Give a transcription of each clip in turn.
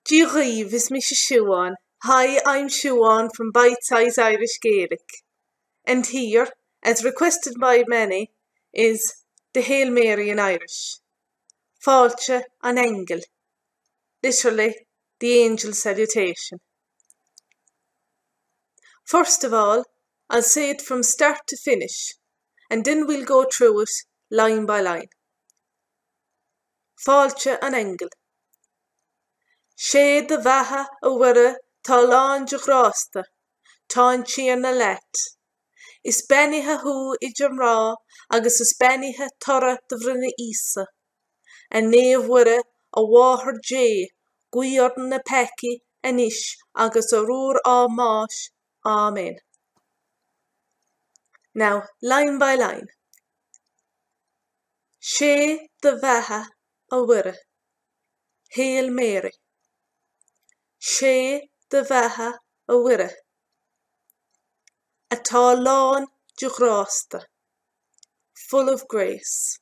Dia dhaoibh, is mise Siubhán. Hi, I'm Siubhán from Bite Size Irish Gaelic. And here, as requested by many, is the Hail Mary in Irish. Fáilte an Aingil. Literally, the angel salutation. First of all, I'll say it from start to finish, and then we'll go through it line by line. Fáilte an Aingil. Sé do bheatha, a Mhuire, 'tá lán de ghrásta, tá an Tiarna leat. Is beannaithe thú idir mná agus is beannaithe toradh do bhroinne Íosa. A Naomh Mhuire, a Mháthair Dé, guí orainn na peacaigh, anois agus ar uair ár mbáis. Amen. Now, line by line. Sé do bheatha, a Mhuire. Hail Mary. Sé do bheatha, a Mhuire. Atá lán de ghrásta. Full of grace.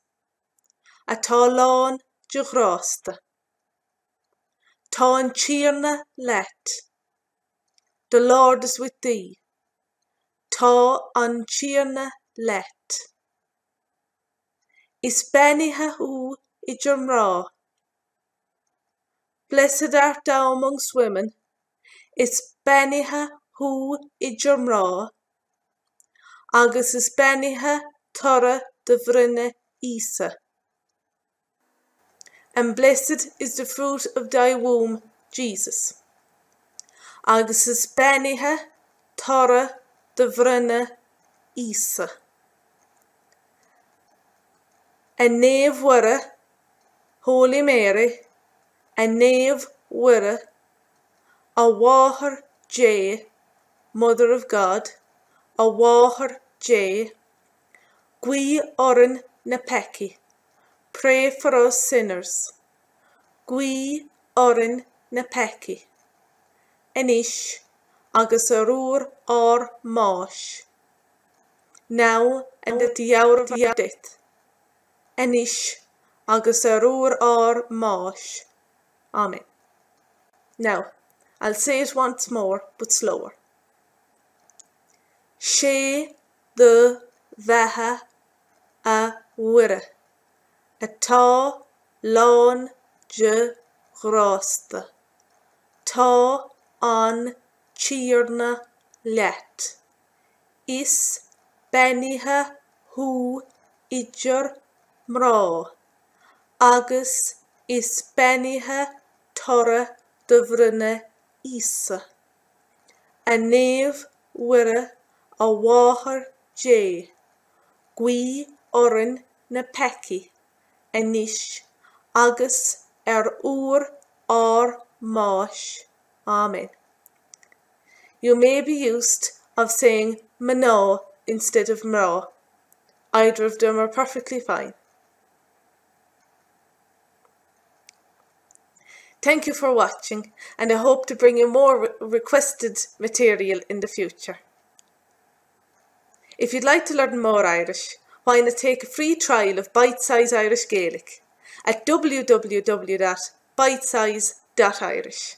Atá lán de ghrásta. Tá an Tiarna leat. The Lord is with thee. Tá an Tiarna leat. Is beannaithe thú idir mná. Blessed art thou amongst women, Is beannaithe thú idir mná, agus is beannaithe toradh do bhroinne Íosa. And blessed is the fruit of thy womb, Jesus. Agus is beannaithe toradh do bhroinne Íosa. A Naomh Mhuire, Holy Mary, A Naomh Mhuire, a Mháthair Dé, Mother of God, a Mháthair Dé, guí orainn na peacaigh, Pray for us sinners, guí orainn na peacaigh, anois agus ar uair ár mbáis, now and at the hour of our death, anois agus ar uair ár mbáis. Amen. Now, I'll say it once more, but slower. Sé do bheatha a Mhuire, atá lán de ghrásta, tá an Tiarna leat. Is beannaithe thú idir mná, agus is beannaithe toradh do bhroinne Íosa. A Naomh Mhuire, a Mháthair Dé, guí orainn na peacaigh, anois agus ar uair ár mbáis. Amen. You may be used of saying mná instead of mrá. Either of them are perfectly fine. Thank you for watching and I hope to bring you more re requested material in the future. If you'd like to learn more Irish, why not take a free trial of Bite Size Irish Gaelic at www.bitesize.irish.